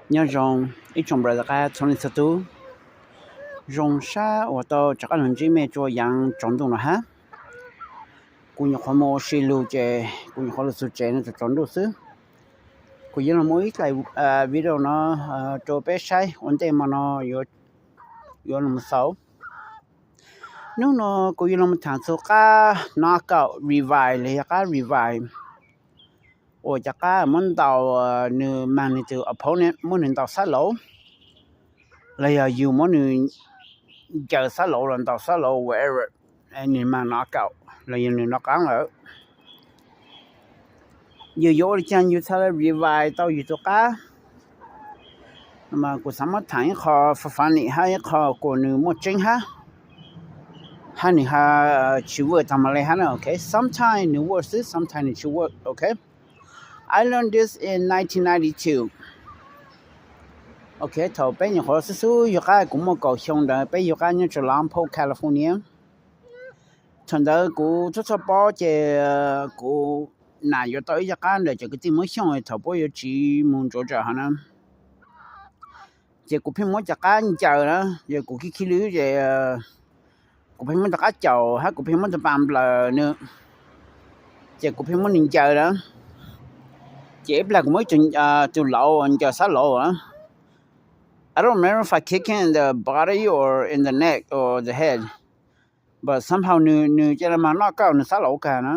Nyob zoo ib tsoom brother qab txhua leej txhua tus. Zoo sab uas tau rov qab los ntsib mej rua yaav tsaus ntuj no hab. Kuv nyuam qhuav mus ua si lug ces kuv nyuam qhuav lug txug tsev no tsaus ntuj xwb. Kuv yuav los muaj ib daim video no rua peb saib ua ntej mo no yuav los xaus. Nub no kuv yuav los thaam txug qab knockout revive los yog qab revive uas cov qab muab ntaus, nwg maag nwg tug opponent, muab nwg ntaus xab laud, los yog yug muab nwg ncaws xab laud los ntaus xab laud whatever, nwg maag knockout los yog nwg nov qaab lawm. Yug yuav ua li caag yug txhad le revive tau yug tug qab? Kuv xaav muab thaam ib qho funny hab ib qho kuas nwg muaj tseeb hab, hab nwg ha tsi work taag le hab na, ok. Sometimes nwg work xwb, sometimes nwg tsi work, ok. I learned this in nineteen ninety-two. Ok, thaum peb nyuam qhuav xub xub yug qab, kuv muaj kaum xyoo ntawd, peb yug qab nyob rua Lompoc, California. Thaum ntawd kuv txhob txhoj pob ces kuv nam yuav tau ib co qab ntawm cov kwv tij Moob Xyooj thaum puab yuav tsiv mus ntsuav tsam hov na. Ces kuv pheej muab cov qab ncaws na, yog kuv khib khib lwb ces kuv pheej muab tug qab caum hab kuv pheej muab tug paas nplawm nws, ces kuv pheej muab nws ncaws na. Ces ib plag kuv muab ib tug, tug laud ncaws xab laud na. I don't remember if I kick him in the body or in the neck or the head, but somehow nws, nws ca le maag noj kauj nws xab laud kag na.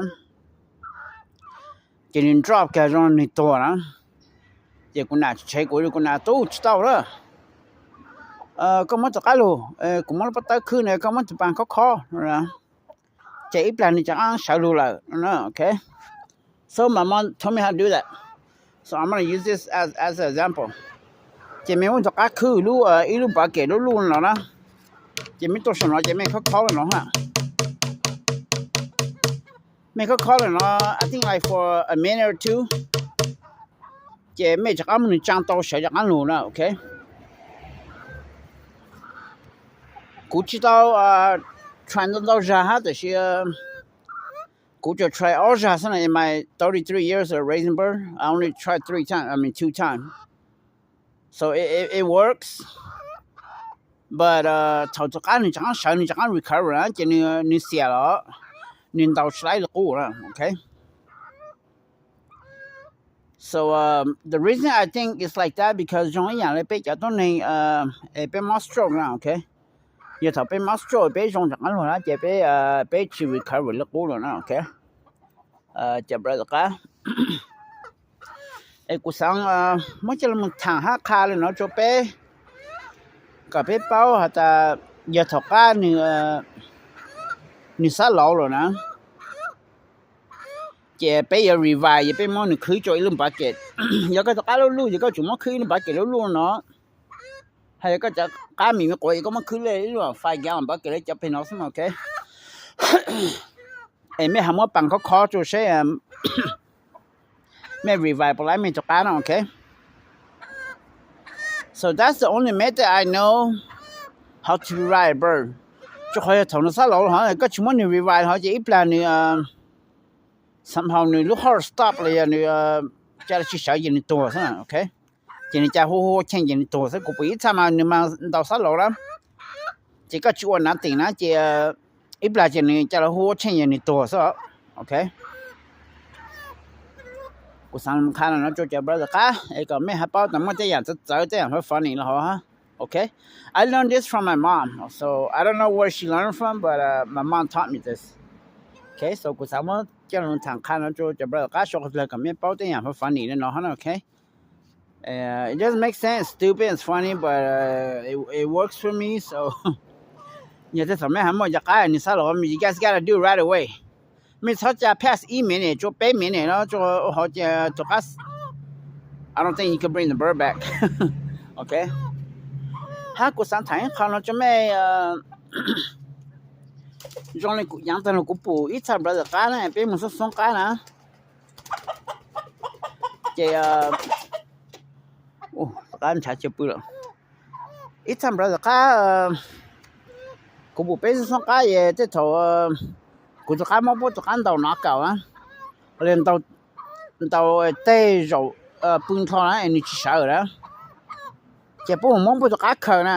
Ces nws drop kag zoo nws tuag na. Ces kuv nam tshev kuv, kuv nam, tub, tsis tau lawm, koj muab tug qab lug, kuv muab lub pob tawb khwb na, koj muab tug paas khob khob. Ces ib plag nws rov qaab sawv lug lawm, ok. So my mom told me how to do that. So I'm gonna use this as, as an example. Ces mej muab tug qab khwb lub, ib lub bucket lub luj no na, ces mej tuaj saum no ces mej khob khob le no na. Mej khob khob le no, I think like for a minute or two, ces mej rov qaab muab nws tsaa tau sawv rov qaab lug na, ok. Kuv tsis tau try ntau ntau zag hab, tab sis kuv tsuas try ob zag xwb na. In my thirty-three years of raising bird, I only try three times, I mean two times. So it, it, it works. But thaum tug qab nws rov qaab sawv, nws rov qaab recover na, ces nws, nws xiam los, nws ntaus tsis tau li qub na, ok. So the reason I think it's like that because zoo ib yaam le peb cov tuab neeg es peb mob stroke na, ok. Yog thaum peb mob stroke peb zoo rov qaab lug na ces peb, peb tsis recover li qub lawm na, ok. Cov brother qab, es kuv xaav muab coj lug thaam hab qha le no rua peb, kom peb paub has tas yog thaum qab nws, nws xab laud lawm na, ces peb yuav revive, yog peb muab nws khwb rua ib lub bucket. Yog koj tug qab lub luj ces koj tsuas muab khwb ib lub bucket lub luj no, hab yog koj cov qab mim me quav es koj muab khwb le ib lub five gallon bucket le cov peg no xwb, ok. Es mej ho muab paas khob khob rua seb mej revive puas laib mej tug qab no, ok. So that's the only method I know how to revive a bird. Rua qhov yog thaum nws xab laud hov koj tsis muab nws revive hov ces ib plag nws, somehow nws lub heart stop los yog nws ca le tsis sawv ces nws tuag xwb, ok. Ces nws ca hu hu cheej ces nws tuag xwb. Kuv pum ib txha mas nws mas ntaus xab laud na, ces koj tsis ua nothing na ces ib plag ces nws ca le hu hu cheej ces nws tuag xwb, ok. Kuv xaav qha no rua cov brother qab es kom mej ho paub tas muaj tej yaam txawv txawv, tej yaam funny los hov, ok. I learned this from my mom, so I don't know where she learned from, but my mom taught me this. Ok, so kuv xaav muab coj lug thaam qha no rua cov brother qab suav qhov dlawg kom mej paub tej yaam funny le no hov na, ok. It doesn't make sense, stupid and funny, but it works for me, so yog tej thaum mej ho muaj cov qab nws xab laud, you guys gotta do it right away. Mej txhob ca past ib minute rua peb minute no rua hov ces tug qab, I don't think you can bring the bird back. Ok, hab kuv xaav thaam ib qho no rua mej, zoo le kuv yaav taag lug kuv pum ib txha brother qab na, peb mus xoob xoob qab na, ces qab ntshav ca pw lawm. Ib txha brother qab, kuv pum peb xoob xoob qab es tej thaum kuv tug qab muab puab tug qab ntaus nov kaum na, le ntaus teg zaum pw nrho na es nws tsis sawv na. Ces puab mus muab puab tus qab khaws na,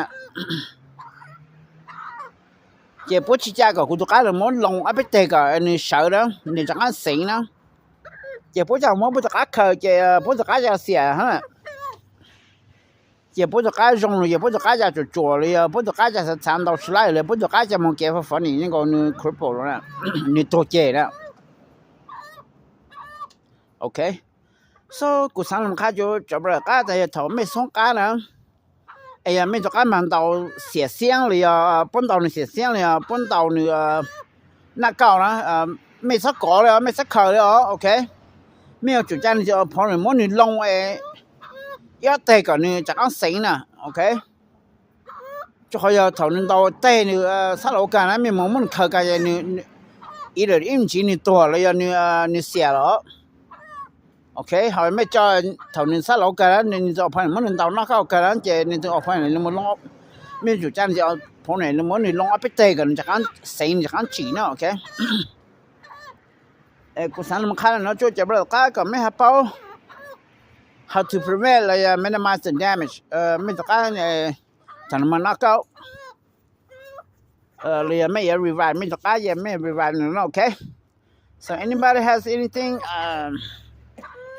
ces puab tsis ca kom kuv tus qab los muab loo ob peb teg kom nws sawv na, nws rov qab xeev na. Ces puab ca muab puab tus qab khaws ces puab tus qab ca xiam, ces puab tus qab zoo los yog puab tus qab ca tsuam tsuam los yog puab tus qab ca txhav txhav ntau tsis laib los puab tus qab ca moog kev fo fov nim nkaus nws cripple los, nws tuag ceg na. Ok, so kuv xaav lug qha rua cov brother qab tas yog thaum mej xoob qab na, es yog mej tus qab mas ntaus xiam xiab los yog puab ntaus nws xiam xiab los yog puab ntaus nws naj kauj na, mej txhob kov li os, mej txhob khaws li os, ok. Mej yuav tsum ca nws opponent muab nws loo es ib ob teg kom nws rov qab xeev na, ok. Rua qhov yog thaum nws ntaus teg nws xab laug kag na, mej mus muab nws khaws kag ces nws, ib ib me ntsis nws tuag los yog nws xiam los. Ok, ho mej tso thaum nws xab laug kag na, nws tus opponent muab nws ntaus knock out kag na ces nws tus opponent, mej yuav tsum ca nws tus opponent muab nws loo ob peb teg kom nws rov qab xeev, nws rov qab tsim na, ok. Kuv xaav lug qha no rua cov brother qab kom mej ho paub how to prevent los yog minimize the damage mej tus qab thaum nws muaj knock out los yog mej yuav revive mej tus qab, yog mej revive nws no, ok. So anybody has anything,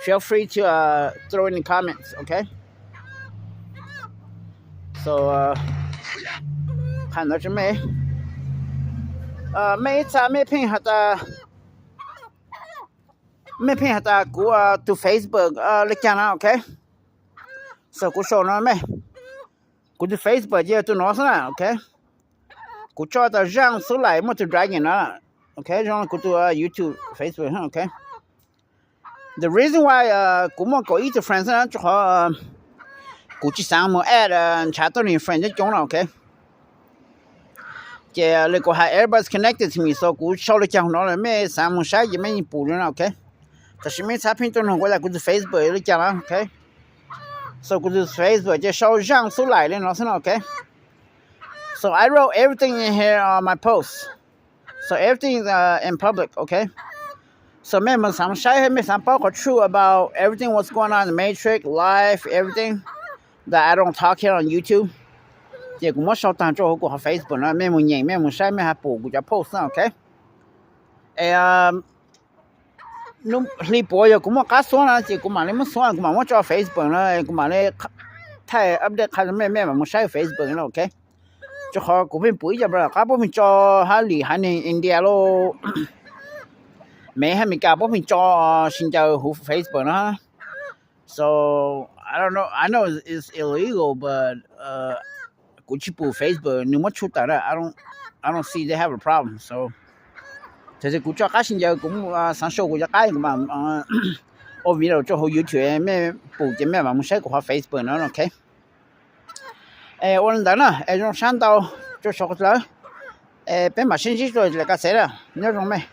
feel free to throw in the comments, ok. So qha ntawd rua mej, mej ib txha mej pheej has tas, mej pheej has tas kuv tus Facebook le caag na, ok. So kuv show no mej, kuv tus Facebook ces yog tus no xwb na, ok. Kuv tso tas Zaj Xub Lais muaj tus dragon na, ok, zoo kuv tus YouTube, Facebook, ok. The reason why kuv muaj kaum ib tug friend xwb na rua qhov kuv tsis xaav mus add nrhav tuab neeg friend coob coob na, ok. Ces le kuv has everybody's connected to me, so kuv sau le caag no los mej xaav mus saib ces mej yeej pum le na, ok. Tab sis mej txhaj pheej tuaj nug kuv tas kuv tus Facebook le caag na, ok. So kuv tus Facebook ces sau Zaj Xub Lais le no xwb na, ok. So I wrote everything in here on my post. So everything is in public, ok. So mej mus xaav saib, mej xaav paub qhov true about everything what's going on in the Matrix, life, everything that I don't talk here on YouTube, ces kuv muab sau taag rua huv kuv qhov Facebook no, mej mus nyeem, mej mus saib, mej ho pum kuv cov post na, ok. Es hli puav yog kuv muaj qab xuab na ces kuv mam le muab xuab, kuv mam muab tso Facebook na, kuv mam le thaij update qha rua mej, mej mam mus saib Facebook na, ok. Rua qhov kuv pheej pum ib co brother qab puab pheej tso hab Lis hab neeg India los Mev hab Amelikas puab pheej tso sib ncaws huv Facebook na. So I don't know, I know it's illegal, but kuv tsis pum Facebook nws muab tshuj tawm na. I don't see they have a problem. So thaum kuv tso qab sib ncaws, kuv xaav show kuv cov qab, kuv mam ua video rua huv YouTube, mej pum ces mej mam mus saib kuv qhov Facebook no, ok. Es ua le ntawd na, es zoo sab ntau rua sau dlawb, es peb mam sib ntsib dlua le kaj xev na, nyob zoo mej.